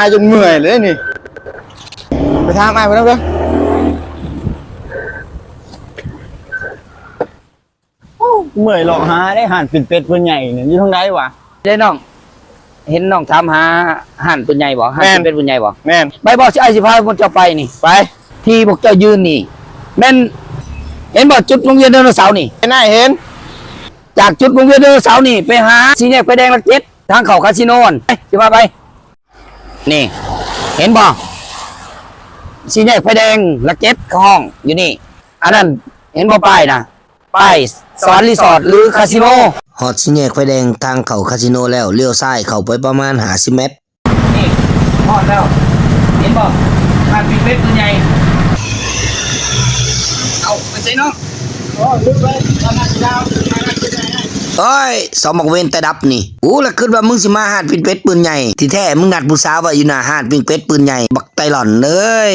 ອ້າຍຈົນເມື່ອຍເລີຍນີ້. ໄປຖາມອ້າຍເພິ່ນເດີ. ໂອ້ ເມື່ອຍເລາະຫາເດ້ ຮ້ານປີ້ງເປັດເພິ່ນໃຫຍ່ນີ້ ຢູ່ທາງໃດຫວາ? ເດ້ນ້ອງ ເຫັນນ້ອງຖາມຫາຮ້ານເພິ່ນໃຫຍ່ບໍ່? ຮ້ານ ແມ່ນ ປີ້ງເປັດເພິ່ນໃຫญ่ບໍ່? ແມ່ນ. ໄປບໍ່ ຊິ ອ້າຍຊິພາພວກເຈົ້າໄປນີ້. ໄປ. ທີ່ພວກເຈົ້າຢືນນີ້ ແມ່ນ ເຫັນບໍ່ ຈຸດວົງວຽນໄດໂນເສົານີ້? ເຫັນ ອ້າຍເຫັນ. ຈາກຈຸດວົງວຽນໄດໂນເສົານີ້ ໄປຫາສີ່ແຍກໄຟແດງຫຼັກເຈັດ ທາງເຂົ້າຄາສິໂນຫັ້ນ. ໄປ ຊິພາໄປ. ນີ້ ເຫັນບໍ່? ສີ່ແຍກໄຟແດງຫຼັກເຈັດ ເຂົາຮ້ອງຢູ່ນີ້. ອັນນັ້ນ ເຫັນບໍ່ ປ້າຍນະ? ປ້າຍສະຫວັນຣີສອດ ຫຼື ຄາສິໂນ. ຮອດສີ່ແຍກໄຟແດງທາງເຂົ້າຄາສິໂນແລ້ວ, ລ້ຽວຊ້າຍເຂົ້າໄປປະມານຫ້າສິບແມັດ. ນີ້ ຮອດແລ້ວ ເຫັນບໍ່? ຮ້ານປີ້ງເປັດຕົວໃຫຍ່. ເອົ້າ ໄປໃສນ້ອງ? ອໍ ລືມໄປ ຮ້ານປີ້ງເປັດຕົວໃຫຍ່. ໂອ້ຍ ສອງບັກເວນຕາດັບນີ້. ກູລະຄິດວ່າມຶງຊິມາຮ້ານປີ້ງເປັດປືນໃຫຍ່, ທີ່ແທ້ມຶງນັດຜູ້ສາວໄວ້ຢູ່ໜ້າຮ້ານປີ້ງເປັດປືນໃຫຍ່ ບັກໄຕຫຼອນເອີຍ.